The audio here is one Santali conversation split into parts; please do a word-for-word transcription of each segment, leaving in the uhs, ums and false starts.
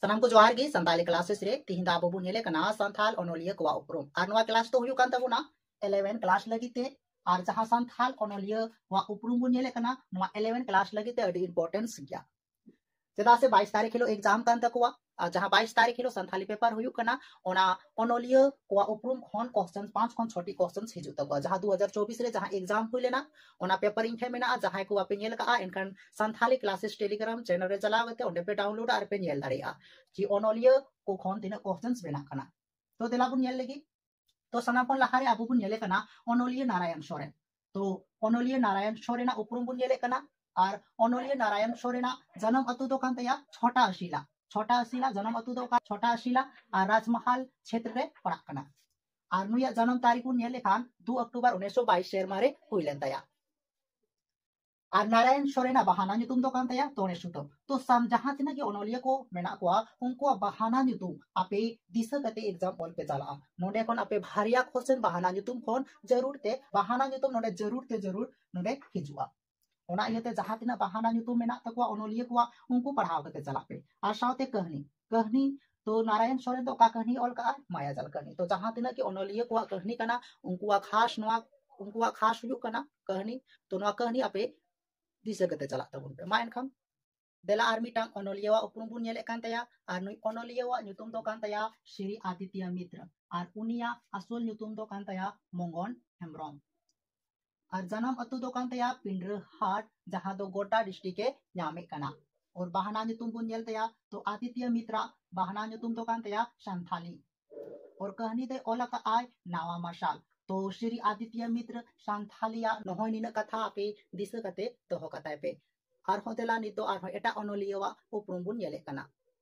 ᱥᱟᱱᱟᱢ ᱠᱚ ᱡᱚᱦᱟᱨ ᱜᱮ᱾ ᱥᱟᱱᱛᱟᱲᱤ ᱠᱞᱟᱥᱮᱥ ᱨᱮ ᱛᱤᱦᱤᱧ ᱫᱚ ᱟᱵᱚ ᱵᱚᱱ ᱧᱮᱞᱮ ᱠᱟᱱᱟ ᱥᱟᱱᱛᱟᱲ ᱚᱱᱚᱞᱤᱭᱟᱹ ᱠᱚᱣᱟᱜ ᱩᱯᱨᱩᱢ᱾ ᱟᱨ ᱱᱚᱣᱟ ᱠᱞᱟᱥ ᱫᱚ ᱦᱩᱭᱩᱜ ᱠᱟᱱ ᱛᱟᱵᱚᱱᱟ eleven ᱠᱞᱟᱥ ᱞᱟᱹᱜᱤᱫ ᱛᱮ᱾ ᱟᱨ ᱡᱟᱦᱟᱸ ᱥᱟᱱᱛᱟᱲ ᱚᱱᱚᱞᱤᱭᱟᱹ ᱠᱚᱣᱟᱜ ᱩᱯᱨᱩᱢ ᱵᱚᱱ ᱧᱮᱞᱮ ᱠᱟᱱᱟ, ᱱᱚᱣᱟ eleven ᱠᱞᱟᱥ ᱞᱟᱹᱜᱤᱫ ᱛᱮ ᱟᱹᱰᱤ ᱤᱢᱯᱚᱨᱴᱮᱱᱥ ᱜᱮᱭᱟ᱾ ᱪᱮᱫᱟᱜ ᱥᱮ ᱵᱟᱭᱤᱥ ᱛᱟᱹᱨᱤᱠᱷ ᱦᱤᱞᱳᱜ ᱮᱠᱡᱟᱢ ᱠᱟᱱ ᱛᱟᱠᱚᱣᱟ᱾ ᱟᱨ ᱡᱟᱦᱟᱸ ᱵᱟᱭᱤᱥ ᱛᱟᱹᱨᱤᱠᱷ ᱦᱤᱞᱳᱜ ᱥᱟᱱᱛᱟᱲᱤ ᱯᱮᱯᱟᱨ ᱦᱩᱭᱩᱜ ᱠᱟᱱᱟ, ᱚᱱᱟ ᱚᱱᱚᱞᱤᱭᱟᱹ ᱠᱚᱣᱟᱜ ᱩᱯᱨᱩᱢ ᱠᱷᱚᱱ ᱠᱚᱥᱪᱮᱱ ᱯᱟᱸᱪ ᱠᱷᱚᱱ ᱪᱷᱚᱴᱤ ᱠᱚᱥᱪᱮᱱ ᱦᱤᱡᱩᱜ ᱛᱟᱠᱚᱣᱟ᱾ ᱡᱟᱦᱟᱸ ᱫᱩ ᱦᱟᱡᱟᱨ ᱪᱚᱵᱵᱤᱥ ᱨᱮ ᱡᱟᱦᱟᱸ ᱮᱠᱡᱟᱢ ᱦᱩᱭ ᱞᱮᱱᱟ, ᱚᱱᱟ ᱯᱮᱯᱟᱨ ᱤᱧ ᱴᱷᱮᱱ ᱢᱮᱱᱟᱜᱼᱟ᱾ ᱡᱟᱦᱟᱸᱭ ᱠᱚ ᱵᱟᱯᱮ ᱧᱮᱞ ᱠᱟᱜᱼᱟ, ᱮᱱᱠᱷᱟᱱ ᱥᱟᱱᱛᱟᱲᱤ ᱠᱞᱟᱥᱮᱥ ᱴᱮᱞᱤᱜᱨᱟᱢ ᱪᱮᱱᱮᱞ ᱨᱮ ᱪᱟᱞᱟᱣ ᱠᱟᱛᱮ ᱚᱸᱰᱮ ᱯᱮ ᱰᱟᱣᱩᱱᱞᱳᱰᱟ ᱟᱨ ᱯᱮ ᱧᱮᱞ ᱫᱟᱲᱮᱭᱟᱜᱼᱟ ᱡᱮ ᱚᱱᱚᱞᱤᱭᱟᱹ ᱠᱚ ᱠᱷᱚᱱ ᱛᱤᱱᱟᱹᱜ ᱠᱚᱥᱪᱮᱱᱥ ᱵᱮᱱᱟᱜ ᱠᱟᱱᱟ᱾ ᱛᱚ ᱫᱮᱞᱟ ᱵᱚᱱ ᱧᱮᱞ ᱞᱮᱜᱮ᱾ ᱛᱚ ᱥᱟᱱᱟᱢ ᱠᱷᱚᱱ ᱞᱟᱦᱟᱨᱮ ᱟᱵᱚ ᱵᱚᱱ ᱧᱮᱞᱮ ᱠᱟᱱᱟ ᱚᱱᱚᱞᱤᱭᱟᱹ ᱱᱟᱨᱟᱭᱚᱱ ᱥᱚᱨᱮᱱ᱾ ᱛᱚ ᱚᱱᱚᱞᱤᱭᱟᱹ ᱱᱟᱨᱟᱭᱚᱱ ᱥᱚᱨᱮᱱᱟᱜ ᱩᱯᱨᱩᱢ ᱵᱚᱱ ᱧᱮᱞᱮ ᱠᱟᱱᱟ᱾ ᱟᱨ ᱚᱱᱚᱞᱤᱭᱟᱹ ᱱᱟᱨᱟᱭᱚᱱ ᱥᱚᱨᱮᱱᱟᱜ ᱡᱟᱱᱟᱢ ᱟᱹᱛᱩ ᱫᱚ ᱠᱟᱱ ᱛᱟᱭᱟ ᱪᱷᱚᱴᱟ ᱟᱥᱤᱞᱟ᱾ ᱪᱷᱚᱴᱟ ᱟᱥᱤᱞᱟ ᱡᱟᱱᱟᱢ ᱟᱹᱛᱩ ᱫᱚ ᱚᱠᱟ? ᱪᱷᱚᱴᱟ ᱟᱥᱤᱞᱟ ᱟᱨ ᱨᱟᱡᱽᱢᱟᱦᱟᱞ ᱪᱷᱮᱛᱨᱚ ᱨᱮ ᱯᱟᱲᱟᱜ ᱠᱟᱱᱟ᱾ ᱟᱨ ᱱᱩᱭᱟᱜ ᱡᱟᱱᱟᱢ ᱛᱟᱹᱨᱤᱠᱷ ᱵᱚᱱ ᱧᱮᱞ ᱞᱮᱠᱷᱟᱱ ᱫᱩ ᱚᱠᱴᱳᱵᱚᱨ ᱩᱱᱤᱥᱥᱚ ᱵᱟᱭᱤᱥ ᱥᱮᱨᱢᱟ ᱨᱮ ᱦᱩᱭ ᱞᱮᱱ ᱛᱟᱭᱟ᱾ ᱟᱨ ᱱᱟᱨᱟᱭᱚᱱ ᱥᱚᱨᱮᱱᱟᱜ ᱵᱟᱦᱟᱱᱟ ᱧᱩᱛᱩᱢ ᱫᱚ ᱠᱟᱱ ᱛᱟᱭᱟ ᱛᱚᱲᱮ ᱥᱩᱛᱟᱹᱢ᱾ ᱛᱚ ᱥᱟᱢ ᱡᱟᱦᱟᱸ ᱛᱤᱱᱟᱹᱜ ᱜᱮ ᱚᱱᱚᱞᱤᱭᱟᱹ ᱠᱚ ᱢᱮᱱᱟᱜ ᱠᱚᱣᱟ, ᱩᱱᱠᱩᱣᱟᱜ ᱵᱟᱦᱟᱱᱟ ᱧᱩᱛᱩᱢ ᱟᱯᱮ ᱫᱤᱥᱟᱹ ᱠᱟᱛᱮ ᱮᱠᱡᱟᱢ ᱚᱞ ᱯᱮ ᱪᱟᱞᱟᱜᱼᱟ᱾ ᱱᱚᱰᱮ ᱠᱷᱚᱱ ᱟᱯᱮ ᱵᱷᱟᱨᱭᱟ ᱠᱚᱥᱪᱮᱱ ᱵᱟᱦᱟᱱᱟ ᱧᱩᱛᱩᱢ ᱠᱷᱚᱱ ᱡᱟᱹᱨᱩᱲ ᱛᱮ, ᱵᱟᱦᱟᱱᱟ ᱧᱩᱛᱩᱢ ᱱᱚᱰᱮ ᱡᱟᱹᱨᱩᱲ ᱛᱮ ᱡᱟᱹᱨᱩᱲ ᱱᱚᱰᱮ ᱦᱤᱡᱩᱜᱼᱟ᱾ ᱚᱱᱟ ᱤᱭᱟᱹᱛᱮ ᱡᱟᱦᱟᱸ ᱛᱤᱱᱟᱹᱜ ᱵᱟᱦᱟᱱᱟ ᱧᱩᱛᱩᱢ ᱢᱮᱱᱟᱜ ᱛᱟᱠᱚᱣᱟ ᱚᱱᱚᱞᱤᱭᱟᱹ ᱠᱚᱣᱟᱜ, ᱩᱱᱠᱩ ᱯᱟᱲᱦᱟᱣ ᱠᱟᱛᱮ ᱪᱟᱞᱟᱜ ᱯᱮ᱾ ᱟᱨ ᱥᱟᱶᱛᱮ ᱠᱟᱹᱦᱱᱤ, ᱠᱟᱹᱦᱱᱤ ᱛᱚ ᱱᱟᱨᱟᱭᱚᱱ ᱥᱚᱨᱮᱱ ᱫᱚ ᱚᱠᱟ ᱠᱟᱹᱦᱱᱤ ᱚᱞ ᱠᱟᱜᱼᱟ? ᱢᱟᱭᱟᱡᱟᱞ ᱠᱟᱹᱦᱱᱤ᱾ ᱛᱚ ᱡᱟᱦᱟᱸ ᱛᱤᱱᱟᱹᱜ ᱜᱮ ᱚᱱᱚᱞᱤᱭᱟᱹ ᱠᱚᱣᱟᱜ ᱠᱟᱹᱦᱱᱤ ᱠᱟᱱᱟ, ᱩᱱᱠᱩᱣᱟᱜ ᱠᱷᱟᱥ ᱱᱚᱣᱟ, ᱩᱱᱠᱩᱣᱟᱜ ᱠᱷᱟᱥ ᱦᱩᱭᱩᱜ ᱠᱟᱱᱟ ᱠᱟᱹᱦᱱᱤ᱾ ᱛᱚ ᱱᱚᱣᱟ ᱠᱟᱹᱦᱱᱤ ᱟᱯᱮ ᱫᱤᱥᱟᱹ ᱠᱟᱛᱮ ᱪᱟᱞᱟᱜ ᱛᱟᱵᱚᱱ ᱯᱮ᱾ ᱢᱟ ᱮᱱᱠᱷᱟᱱ ᱫᱮᱞᱟ ᱟᱨ ᱢᱤᱫᱴᱟᱝ ᱚᱱᱚᱞᱤᱭᱟᱹᱣᱟᱜ ᱩᱯᱨᱩᱢ ᱵᱚᱱ ᱧᱮᱞᱮᱫ ᱠᱟᱱ ᱛᱟᱭᱟ᱾ ᱟᱨ ᱱᱩᱭ ᱚᱱᱚᱞᱤᱭᱟᱹᱣᱟᱜ ᱧᱩᱛᱩᱢ ᱫᱚ ᱠᱟᱱ ᱛᱟᱭᱟ ᱥᱨᱤ ᱟᱫᱤᱛᱭᱟ ᱢᱤᱛᱨᱚ᱾ ᱟᱨ ᱩᱱᱤᱭᱟᱜ ᱟᱥᱚᱞ ᱧᱩᱛᱩᱢ ᱫᱚ ᱠᱟᱱ ᱛᱟᱭᱟ ᱢᱚᱝᱜᱚᱱ ᱦᱮᱢᱵᱨᱚᱢ᱾ ᱟᱨ ᱡᱟᱱᱟᱢ ᱟᱹᱛᱩ ᱫᱚ ᱠᱟᱱ ᱛᱟᱭᱟ ᱯᱤᱸᱰᱨᱟᱹ ᱦᱟᱴ, ᱡᱟᱦᱟᱸ ᱫᱚ ᱜᱳᱰᱰᱟ ᱰᱤᱥᱴᱨᱤᱠᱴ ᱮ ᱧᱟᱢᱮᱫ ᱠᱟᱱᱟ᱾ ᱟᱨ ᱵᱟᱦᱟᱱᱟ ᱧᱩᱛᱩᱢ ᱵᱚᱱ ᱧᱮᱞ ᱛᱟᱭᱟ, ᱛᱚ ᱟᱫᱤᱛᱭᱟ ᱢᱤᱛᱨᱟ ᱵᱟᱦᱟᱱᱟ ᱧᱩᱛᱩᱢ ᱫᱚ ᱠᱟᱱ ᱛᱟᱭᱟ ᱥᱟᱱᱛᱷᱟᱞᱤ᱾ ᱟᱨ ᱠᱟᱹᱦᱱᱤ ᱫᱚᱭ ᱚᱞ ᱟᱠᱟᱫ ᱟᱭ ᱱᱟᱣᱟ ᱢᱟᱨᱥᱟᱞ᱾ ᱛᱚ ᱥᱨᱤ ᱟᱫᱤᱛᱭᱟ ᱢᱤᱛᱨᱟ ᱥᱟᱱᱛᱷᱟᱞᱤᱭᱟᱜ ᱱᱚᱦᱚᱭ ᱱᱤᱱᱟᱹᱜ ᱠᱟᱛᱷᱟ ᱟᱯᱮ ᱫᱤᱥᱟᱹ ᱠᱟᱛᱮ ᱫᱚᱦᱚ ᱠᱟᱛᱟᱭ ᱯᱮ᱾ ᱟᱨᱦᱚᱸ ᱫᱮᱞᱟ ᱱᱤᱛ ᱫᱚ ᱟᱨᱦᱚᱸ ᱮᱴᱟᱜ ᱚᱱᱚᱞᱤᱭᱟᱹᱣᱟᱜ ᱩᱯᱨᱩᱢ ᱵᱚᱱ ᱧᱮᱞᱮᱫ ᱠᱟᱱᱟ᱾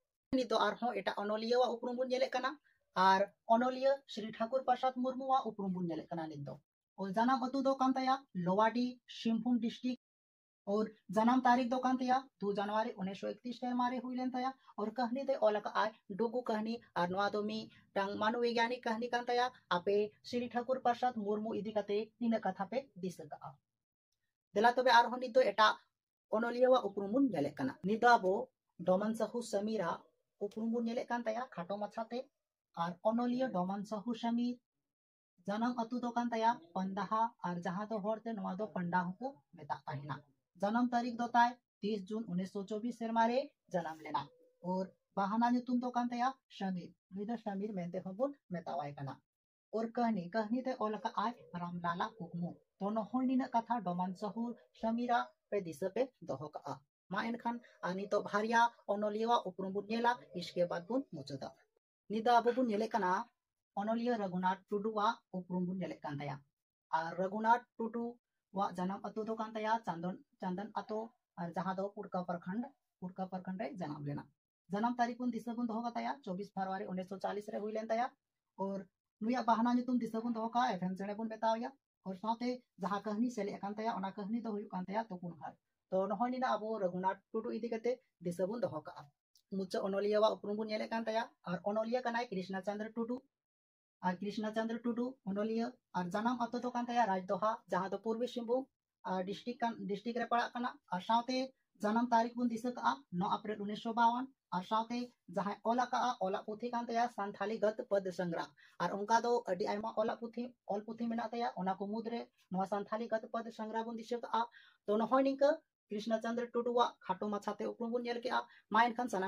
ᱱᱤᱛ ᱫᱚ ᱟᱨᱦᱚᱸ ᱮᱴᱟᱜ ᱚᱱᱚᱞᱤᱭᱟᱹᱣᱟᱜ ᱩᱯᱨᱩᱢ ᱵᱚᱱ ᱧᱮᱞᱮᱫ ᱠᱟᱱᱟ᱾ ᱟᱨ ᱚᱱᱚᱞᱤᱭᱟᱹ ᱥᱨᱤ ᱴᱷᱟᱠᱩᱨ ᱯᱨᱚᱥᱟᱫᱽ ᱢᱩᱨᱢᱩᱣᱟᱜ ᱩᱯᱨᱩᱢ ᱵᱚᱱ ᱧᱮᱞᱮᱫ ᱠᱟᱱᱟ ᱱᱤᱛ ᱫᱚ᱾ ᱟᱨ ᱡᱟᱱᱟᱢ ᱟᱹᱛᱩ ᱫᱚ ᱠᱟᱱ ᱛᱟᱭᱟ ᱞᱳᱣᱟᱰᱤ, ᱥᱤᱝᱵᱷᱩᱢ ᱰᱤᱥᱴᱨᱤᱠᱴ᱾ ᱟᱨ ᱡᱟᱱᱟᱢ ᱛᱟᱹᱨᱤᱠᱷ ᱫᱚ ᱠᱟᱱ ᱛᱟᱭᱟ ᱫᱩ ᱡᱟᱱᱩᱣᱟᱨᱤ ᱩᱱᱤᱥᱥᱚ ᱮᱠᱛᱨᱤᱥ ᱥᱮᱨᱢᱟ ᱨᱮ ᱦᱩᱭ ᱞᱮᱱ ᱛᱟᱭᱟ᱾ ᱟᱨ ᱠᱟᱹᱦᱱᱤ ᱫᱚᱭ ᱚᱞ ᱟᱠᱟᱫ ᱟᱭ ᱰᱩᱜᱩ ᱠᱟᱹᱦᱱᱤ᱾ ᱟᱨ ᱱᱚᱣᱟ ᱫᱚ ᱢᱤᱫᱴᱟᱝ ᱢᱟᱱᱚᱵᱤᱜᱭᱟᱱᱤᱠ ᱠᱟᱹᱦᱱᱤ ᱠᱟᱱ ᱛᱟᱭᱟ᱾ ᱟᱯᱮ ᱥᱨᱤ ᱴᱷᱟᱠᱩᱨ ᱯᱨᱚᱥᱟᱫᱽ ᱢᱩᱨᱢᱩ ᱤᱫᱤ ᱠᱟᱛᱮ ᱛᱤᱱᱟᱹᱜ ᱠᱟᱛᱷᱟ ᱯᱮ ᱫᱤᱥᱟᱹ ᱠᱟᱜᱼᱟ? ᱫᱮᱞᱟ ᱛᱚᱵᱮ ᱟᱨᱦᱚᱸ ᱱᱤᱛ ᱫᱚ ᱮᱴᱟᱜ ᱚᱱᱚᱞᱤᱭᱟᱹᱣᱟᱜ ᱩᱯᱨᱩᱢ ᱵᱚᱱ ᱧᱮᱞᱮᱫ ᱠᱟᱱᱟ᱾ ᱱᱤᱛ ᱫᱚ ᱟᱵᱚ ᱰᱚᱢᱟᱱ ᱥᱟᱦᱩ ᱥᱟᱢᱤᱨᱟᱜ ᱩᱯᱨᱩᱢ ᱵᱚᱱ ᱧᱮᱞᱮᱫ ᱠᱟᱱ ᱛᱟᱭᱟ ᱠᱷᱟᱴᱚ ᱢᱟᱪᱷᱟᱛᱮ᱾ ᱟᱨ ᱚᱱᱚᱞᱤᱭᱟᱹ ᱰᱚᱢᱟᱱ ᱥᱟᱦᱩ ᱥᱟᱢᱤᱨ, ᱡᱟᱱᱟᱢ ᱟᱹᱛᱩ ᱫᱚ ᱠᱟᱱ ᱛᱟᱭᱟ ᱯᱟᱱᱫᱟᱦᱟ, ᱟᱨ ᱡᱟᱦᱟᱸ ᱫᱚ ᱦᱚᱲᱛᱮ ᱱᱚᱣᱟ ᱫᱚ ᱯᱟᱱᱰᱟ ᱦᱚᱸᱠᱚ ᱢᱮᱛᱟᱜ ᱛᱟᱦᱮᱱᱟ᱾ ᱡᱟᱱᱟᱢ ᱛᱟᱹᱨᱤᱠᱷ ᱫᱚ ᱛᱟᱭ ᱛᱤᱥ ᱡᱩᱱ ᱩᱱᱤᱥᱥᱚ ᱪᱚᱵᱵᱤᱥ ᱥᱮᱨᱢᱟ ᱨᱮ ᱡᱟᱱᱟᱢ ᱞᱮᱱᱟ᱾ ᱟᱨ ᱵᱟᱦᱟᱱᱟ ᱧᱩᱛᱩᱢ ᱫᱚ ᱠᱟᱱ ᱛᱟᱭᱟ ᱥᱟᱢᱤᱨ, ᱱᱩᱭ ᱫᱚ ᱥᱟᱢᱤᱨ ᱢᱮᱱᱛᱮ ᱦᱚᱸᱵᱚᱱ ᱢᱮᱛᱟᱣᱟᱭ ᱠᱟᱱᱟ᱾ ᱟᱨ ᱠᱟᱹᱦᱱᱤ, ᱠᱟᱹᱦᱱᱤ ᱫᱚᱭ ᱚᱞ ᱟᱠᱟᱫ ᱟᱭ ᱨᱟᱢᱞᱟᱞᱟ ᱠᱩᱠᱢᱩ᱾ ᱛᱚ ᱱᱚᱜᱼᱚᱭ ᱱᱤᱱᱟᱹᱜ ᱠᱟᱛᱷᱟ ᱰᱚᱢᱟᱱ ᱥᱟᱦᱩ ᱥᱟᱢᱤᱨᱟᱜ ᱯᱮ ᱫᱤᱥᱟᱹ ᱯᱮ ᱫᱚᱦᱚ ᱠᱟᱜᱼᱟ᱾ ᱢᱟ ᱮᱱᱠᱷᱟᱱ ᱟᱨ ᱱᱤᱛᱚᱜ ᱵᱷᱟᱨᱭᱟ ᱚᱱᱚᱞᱤᱭᱟᱹᱣᱟᱜ ᱩᱯᱨᱩᱢ ᱵᱚᱱ ᱧᱮᱞᱟ, ᱤᱥᱠᱮ ᱵᱟᱫ ᱵᱚᱱ ᱢᱩᱪᱟᱹᱫᱟ᱾ ᱱᱤᱛ ᱫᱚ ᱟᱵᱚ ᱵᱚᱱ ᱧᱮᱞᱮᱫ ᱠᱟᱱᱟ ᱚᱱᱚᱞᱤᱭᱟᱹ ᱨᱟᱹᱜᱷᱩᱱᱟᱛᱷ ᱴᱩᱰᱩᱣᱟᱜ ᱩᱯᱨᱩᱢ ᱵᱚᱱ ᱧᱮᱞᱮᱫ ᱠᱟᱱ ᱛᱟᱭᱟ᱾ ᱟᱨ ᱨᱟᱹᱜᱷᱩᱱᱟᱛᱷ ᱴᱩᱰᱩᱣᱟᱜ ᱡᱟᱱᱟᱢ ᱟᱹᱛᱩ ᱫᱚ ᱠᱟᱱ ᱛᱟᱭᱟ ᱪᱟᱱᱫᱚᱱ, ᱪᱟᱱᱫᱚᱱ ᱟᱛᱳ, ᱟᱨ ᱡᱟᱦᱟᱸ ᱫᱚ ᱠᱩᱲᱠᱟ ᱯᱨᱚᱠᱷᱚᱸᱰ, ᱠᱩᱲᱠᱟ ᱯᱨᱚᱠᱷᱚᱸᱰ ᱨᱮ ᱡᱟᱱᱟᱢ ᱞᱮᱱᱟ᱾ ᱡᱟᱱᱟᱢ ᱛᱟᱹᱨᱤᱠᱷ ᱵᱚᱱ ᱫᱤᱥᱟᱹ ᱵᱚᱱ ᱫᱚᱦᱚ ᱠᱟᱛᱟᱭᱟ ᱪᱚᱵᱵᱤᱥ ᱯᱷᱮᱵᱽᱨᱩᱣᱟᱨᱤ ᱩᱱᱤᱥᱥᱚ ᱪᱟᱞᱤᱥ ᱨᱮ ᱦᱩᱭ ᱞᱮᱱ ᱛᱟᱭᱟ᱾ ᱟᱨ ᱱᱩᱭᱟᱜ ᱵᱟᱦᱱᱟ ᱧᱩᱛᱩᱢ ᱫᱤᱥᱟᱹ ᱵᱚᱱ ᱫᱚᱦᱚ ᱠᱟᱜᱼᱟ, ᱮᱵᱷᱮᱱ ᱪᱮᱬᱮ ᱵᱚᱱ ᱢᱮᱛᱟᱣᱟᱭᱟ᱾ ᱟᱨ ᱥᱟᱶᱛᱮ ᱡᱟᱦᱟᱸ ᱠᱟᱹᱦᱱᱤ ᱥᱮᱞᱮᱫ ᱟᱠᱟᱱ ᱛᱟᱭᱟ, ᱚᱱᱟ ᱠᱟᱹᱦᱱᱤ ᱫᱚ ᱦᱩᱭᱩᱜ ᱠᱟᱱ ᱛᱟᱭᱟ ᱛᱩᱯᱩᱱ ᱦᱟᱨ᱾ ᱛᱚ ᱱᱚᱜᱼᱚᱭ ᱱᱤᱱᱟᱹᱜ ᱟᱵᱚ ᱨᱟᱹᱜᱷᱩᱱᱟᱛᱷ ᱴᱩᱰᱩ ᱤᱫᱤ ᱠᱟᱛᱮ ᱫᱤᱥᱟᱹ ᱵᱚᱱ ᱫᱚᱦᱚ ᱠᱟᱜᱼᱟ᱾ ᱢᱩᱪᱟᱹᱫ ᱚᱱᱚᱞᱤᱭᱟᱹᱣᱟᱜ ᱩᱯᱨᱩᱢ ᱵᱚᱱ ᱧᱮᱞᱮᱫ ᱠᱟᱱ ᱛᱟᱭᱟ᱾ ᱟᱨ ᱚᱱᱚᱞᱤᱭᱟᱹ ᱠᱟᱱᱟᱭ ᱠᱨᱤᱥᱱᱟ ᱪᱚᱸᱫᱽᱨᱚ ᱴᱩᱰᱩ᱾ ᱟᱨ ᱠᱨᱤᱥᱱᱟ ᱪᱚᱸᱫᱽᱨᱚ ᱴᱩᱰᱩ ᱚᱱᱚᱞᱤᱭᱟᱹ, ᱟᱨ ᱡᱟᱱᱟᱢ ᱟᱛᱳ ᱫᱚ ᱠᱟᱱ ᱛᱟᱭᱟ ᱨᱟᱡᱽᱫᱚᱦᱟ, ᱡᱟᱦᱟᱸ ᱫᱚ ᱯᱩᱨᱵᱤ ᱥᱤᱝᱵᱷᱩᱢ, ᱟᱨ, ᱰᱤᱥᱴᱨᱤᱠᱴ ᱠᱟᱱ, ᱰᱤᱥᱴᱨᱤᱠᱴ ᱨᱮ ᱯᱟᱲᱟᱜ ᱠᱟᱱᱟ᱾ ᱟᱨ ᱥᱟᱶᱛᱮ ᱡᱟᱱᱟᱢ ᱛᱟᱹᱨᱤᱠᱷ ᱵᱚᱱ ᱫᱤᱥᱟᱹ ᱠᱟᱜᱼᱟ ᱱᱚ ᱮᱯᱨᱤᱞ ᱩᱱᱤᱥᱥᱚ ᱵᱟᱣᱟᱱ᱾ ᱟᱨ ᱥᱟᱶᱛᱮ ᱡᱟᱦᱟᱸᱭ ᱚᱞ ᱟᱠᱟᱜᱼᱟ, ᱚᱞᱟᱜ ᱯᱩᱛᱷᱤ ᱠᱟᱱ ᱛᱟᱭᱟ ᱥᱟᱱᱛᱷᱟᱞᱤ ᱜᱚᱫ ᱯᱚᱫ ᱥᱚᱝᱜᱨᱟᱢ᱾ ᱟᱨ ᱚᱱᱠᱟ ᱫᱚ ᱟᱹᱰᱤ ᱟᱭᱢᱟ ᱚᱞᱟᱜ ᱯᱩᱛᱷᱤ, ᱚᱞ ᱯᱩᱛᱷᱤ ᱢᱮᱱᱟᱜ ᱛᱟᱭᱟ, ᱚᱱᱟ ᱠᱚ ᱢᱩᱫᱽᱨᱮ ᱱᱚᱣᱟ ᱥᱟᱱᱛᱷᱟᱞᱤ ᱜᱚᱫ ᱯᱚᱫ ᱥᱚᱝᱜᱨᱟᱢ ᱵᱚᱱ ᱫᱤᱥᱟᱹ ᱠᱟᱜᱼᱟ᱾ ᱛᱚ ᱱᱚᱜᱼᱚᱭ ᱱᱤᱝᱠᱟᱹ ᱠᱨᱤᱥᱱᱟ ᱪᱚᱸᱫᱽᱨᱚ ᱴᱩᱰᱩᱣᱟᱜ ᱠᱷᱟᱴᱚ ᱢᱟᱪᱷᱟᱛᱮ ᱩᱯᱨᱩᱢ ᱵᱚᱱ ᱧᱮᱞ ᱠᱮᱜᱼᱟ᱾ ᱢᱟ ᱮᱱᱠᱷᱟᱱ ᱥᱟᱱᱟᱢ